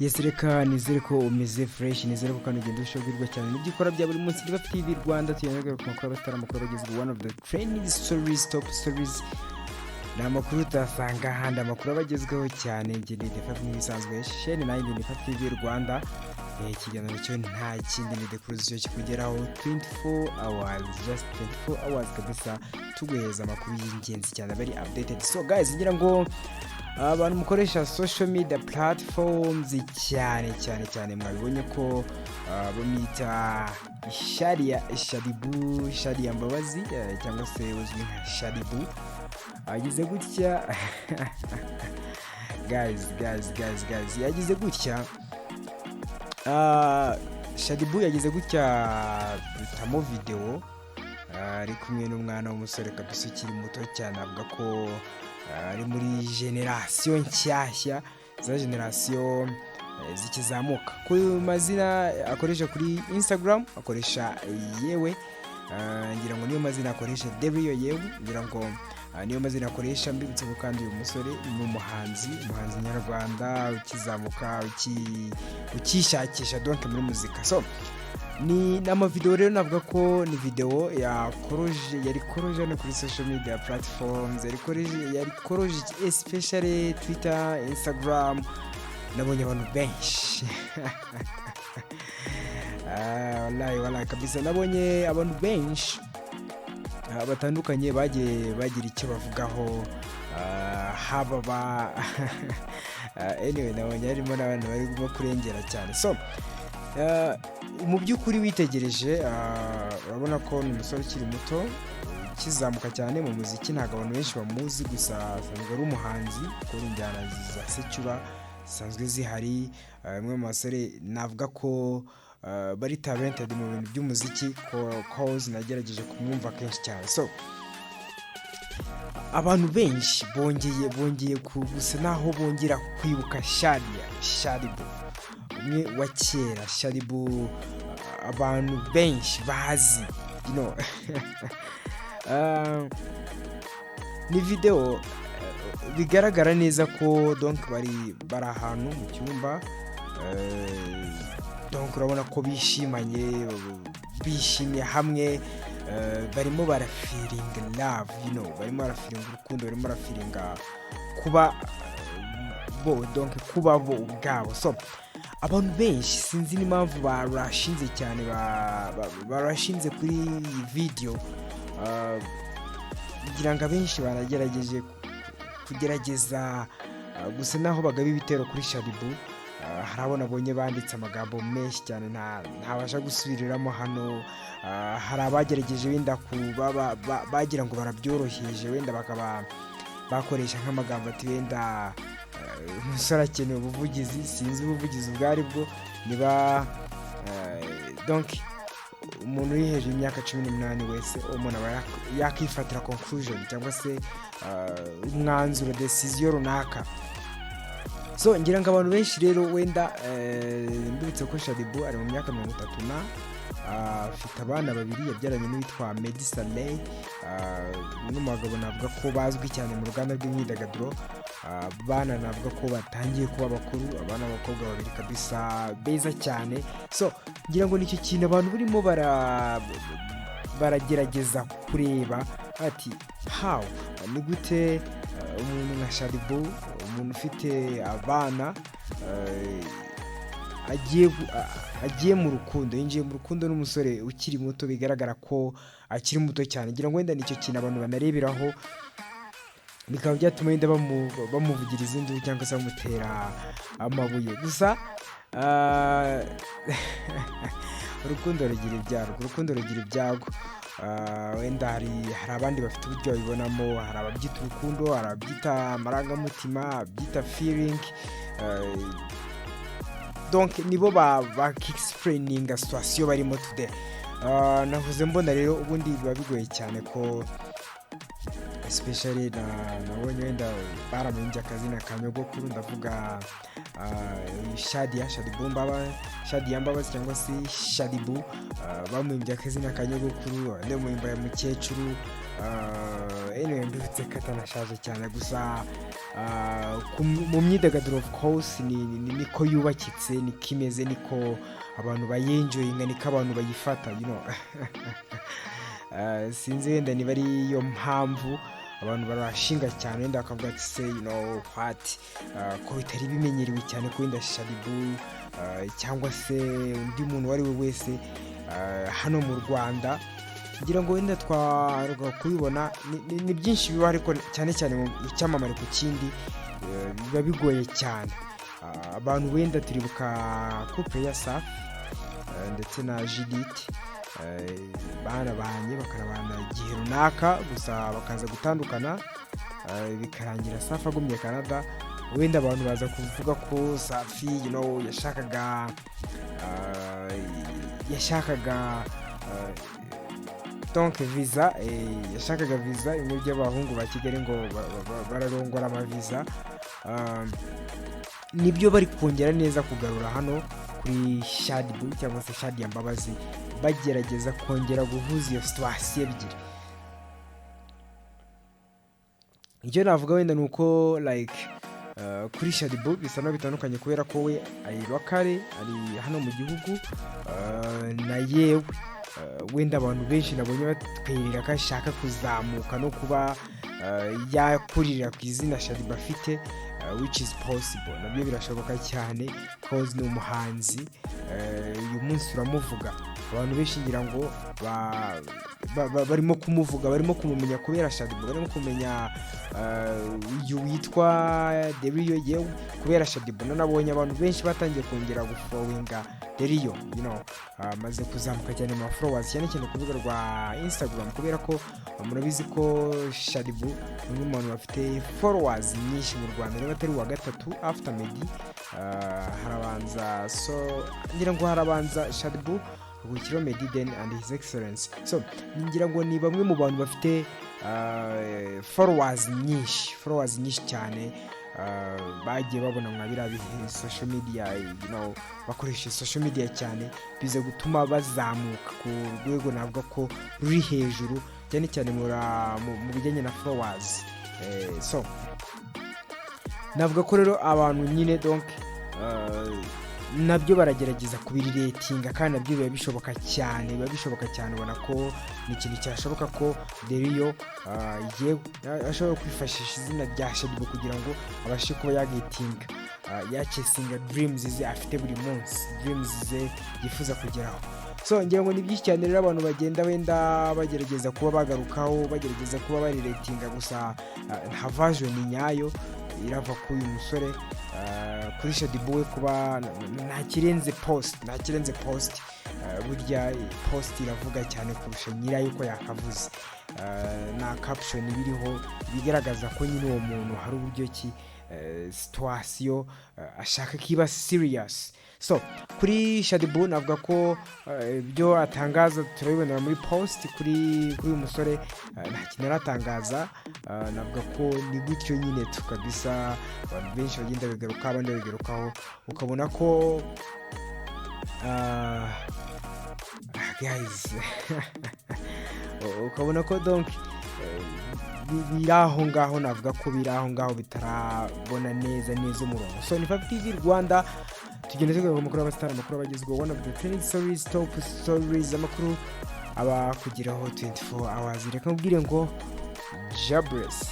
Yes, reka nizere ko umeze fresh, nizere ko kandi ugenda urushaho guhirwa cyane n'ibyo ukora bya buri munsi. Niba TV Rwanda tugenda ku makuru abatari amakuru abagezweho, one of the trending stories, top stories, ni amakuru utasanga ahandi, amakuru aba agezweho cyane. Njye ni Defa nk'ibisanzwe, shene nanjye ni TV Rwanda. Ikiganiro cyo nta kindi, ni The Cruise, cyo kikugeraho 24 hours, just 24 hours kabisa, tuguheza amakuru y'ingenzi cyane aba ari updated. So guys, ngira ngo abantu mukoresha social media platforms cyane cyane cyane mwabibonye ko bamwita Shadia Shaddyboo, Shadia Mbabazi, cyangwa se uzwi nka Shaddyboo, agize gutya. Guys, guys, guys, guys, yagize gutya. Shaddyboo yagize gutya dutamo video ari kumwe n'umwana w'umusore kabisa ukiri muto cyane, avuga ko ari muri generasiyo nshyashya, za generasiyo zikizamuka. Ku mazina akoresha kuri Instagram akoresha Yewe, ngira ngo niyo mazina akoresha, Derio Yewe, ngira ngo niyo mazina akoresha. Mbibutse ko kandi uyu musore ni umuhanzi, umuhanzi nyarwanda ukizamuka, ukishakisha donc muri muzika. So ni n'amavideo rero, navuga ko ni video yakoroje, yari koroje hano kuri social media platforms, yari koroje especially Twitter, Instagram. Nabonye abantu benshi. Wallahi, wallahi kabisa, nabonye abantu benshi batandukanye bagiye bagira icyo bavugaho. Haba ba anyway, nabonye harimo n'abantu barimo kurengera cyane. So mu by'ukuri witegereje, urabona ko ni umusore ukiri muto ukizamuka cyane mu muziki. Ntabwo abantu benshi bamuzi, gusa asanzwe ari umuhanzi ukora injyana za secular zisanzwe zihari. Umwe mu basore navuga ko bari talented mu bintu by'umuziki, cause nagerageje kumwumva kenshi cyane. So abantu benshi bongeye gusa naho bongera kwibuka Shadia Shaddyboo, umwe wa kera, Shaddyboo abantu benshi bazi. Ni video bigaragara neza ko donc bari ahantu mu cyumba, donc urabona ko bishimanye, bishimye hamwe, barimo barafeelinga love, barimo barafeelinga urukundo, barimo barafeelinga kuba bo, donc kuba bo ubwabo. So abantu benshi sinzi n'impamvu barashinze cyane, barashinze kuri iyi video, ngira ngo abenshi baragerageje kugerageza gusa naho bagaba ibitero kuri Shaddyboo. Hari abo nabonye banditse amagambo menshi cyane ntabasha gusubiriramo hano. Hari abagerageje wenda kuba bagira ngo barabyoroheje, wenda bakaba bakoresha nk'amagambo ati wenda umusore akeneye ubuvugizi, sinzi ubuvugizi ubwo ari bwo, niba donc umuntu uri hejuru y'imyaka 18 wese, umuntu aba yakifatira conclusion cyangwa se umwanzuro, decision runaka. So ngira ngo abantu benshi rero wenda mbibutse ko Shaddyboo ari mu myaka 30 na afite abana babiri yabyaranye n'uwitwa Meddy Saleh, umwe mu bagabo navuga ko bazwi cyane mu ruganda rw'imyidagaduro. Abana navuga ko batangiye kuba bakuru, abana b'abakobwa babiri kabisa beza cyane. So ngira ngo nicyo kintu abantu barimo baragerageza kureba ati how, ni gute umuntu nka Shaddyboo, umuntu ufite abana, agiye mu rukundo, yinjiye mu rukundo n'umusore ukiri muto, bigaragara ko akiri muto cyane. Ngira ngo wenda nicyo kintu abantu banareberaho, bikaba byatuma wenda bamuvugiriza induru cyangwa se bamutera amabuye. Gusa urukundo rugira ibyago, urukundo rugira ibyago. Wenda hari abandi bafite uburyo babibonamo, hari ababyita urukundo, hari ababyita amarangamutima, ababyita feeling, donc nibo bakexplaininga situation barimo today. Nahoze mbona rero ubundi biba bigoye cyane ko especially nabonye wenda baramuhimbye akazina ka nyogokuru, ndavuga Shadia Shadiboo Mbaba, Shadia Mbabazi cyangwa se Shadiboo, bamuhimbye akazina ka nyogokuru, abandi bamuhimba ya mukecuru. Anyway, mbibutse ko atanashaje cyane gusa mu myidagaduro, of course, niko yubakitse, niko imeze, niko abantu bayenjoyinga, niko abantu bayifata. Sinzi wenda niba ari yo mpamvu abantu barashinga cyane, wenda bakavuga ati: "Se, you know what, ko bitari bimenyerewe cyane ko wenda Shadiboo cyangwa se undi muntu uwo ari we wese hano mu Rwanda." Ngira ngo wenda twaruka kubibona, ni byinshi biba, ariko cyane cyane mu icyamamare ku kindi biba bigoye cyane. Abantu wenda turibuka couple ya Safi ndetse na Judith, barabanye, bakarabana igihe runaka gusa bakaza gutandukana, bikarangira Safi agumye Canada. Wenda abantu baza kuvuga ko Safi yashakaga donc visa, yashakaga visa, bimwe by'abahungu ba Kigali ngo bararongora amaviza. Nibyo bari kongera neza kugarura hano kuri Shadiboo cyangwa se Shadia Mbabazi, bagerageza kongera guhuza iyo situation ebyiri. Icyo navuga wenda ni uko like kuri Shadiboo bisa naho bitandukanye, kubera ko we ari local, ari hano mu gihugu, na yewe wenda abantu benshi nabonye batwerera ko ashaka kuzamuka no kuba yakurira ku izina Shadiboo afite, which is possible, nabyo birashoboka cyane, cause ni umuhanzi. Uyu munsi uramuvuga, abantu benshi ngira ngo barimo kumuvuga, barimo kumumenya kubera Shadiboo, barimo kumenya uyu witwa Deriyo yewe kubera Shadiboo. Nanabonye abantu benshi batangiye kongera gufollowinga Deriyo, amaze kuzamuka cyane mu followers, cyane cyane ku rubuga rwa Instagram, kubera ko murabizi ko Shadiboo ni umwe mu bantu bafite followers nyinshi mu Rwanda, niba atari uwa gatatu after Meddy. Harabanza, so ngira ngo harabanza Shadiboo, hagakurikiyeho Meddy, then and His Excellence. So ngira ngo ni bamwe mu bantu bafite followers nyinshi, followers nyinshi cyane, bagiye babona mwa biriya bihe social media, bakoresha social media cyane, biza gutuma bazamuka ku rwego navuga ko ruri hejuru cyane cyane mu bijyanye na followers. So navuga ko rero abantu nyine donc nabyo baragerageza kubirelatinga, kandi nabyo biba bishoboka cyane, biba bishoboka cyane. Ubona ko ni ikintu cyashoboka ko Deriyo yewe ashobora kwifashisha izina rya Shadiboo kugira ngo abashe kuba yagetinga, yachasinga dreams ze afite buri munsi, dreams ze yifuza kugeraho. So ngira ngo ni byinshi cyane rero abantu bagenda wenda bagerageza kuba bagarukaho, bagerageza kuba barelatinga, gusa nta version nyayo irava kuri uyu musore, kuri Shadiboo we, kuba nta kirenze post, nta kirenze post. Burya post iravuga cyane kurusha nyirayo uko yakavuze. Na caption biriho bigaragaza ko nyine uwo muntu hari uburyo ki situation ashaka ko iba serious. So kuri Shadiboo navuga ko ibyo atangaza turabibonera muri post. Kuri uyu musore nta kintu aratangaza. Navuga ko ni gutyo nyine tu kabisa, abantu benshi bagenda bigaruka, abandi babigarukaho, ukabona ko guys, ukabona ko donc biri aho ngaho, navuga ko biri aho ngaho bitarabona neza neza umurongo. So ni Fabi TV Rwanda, tugenda tugaruka amakuru y'abasitari, amakuru abagezweho, one of the trending stories, top stories, amakuru aba kugeraho 24 hours. Reka nkubwire ngo Jabresi.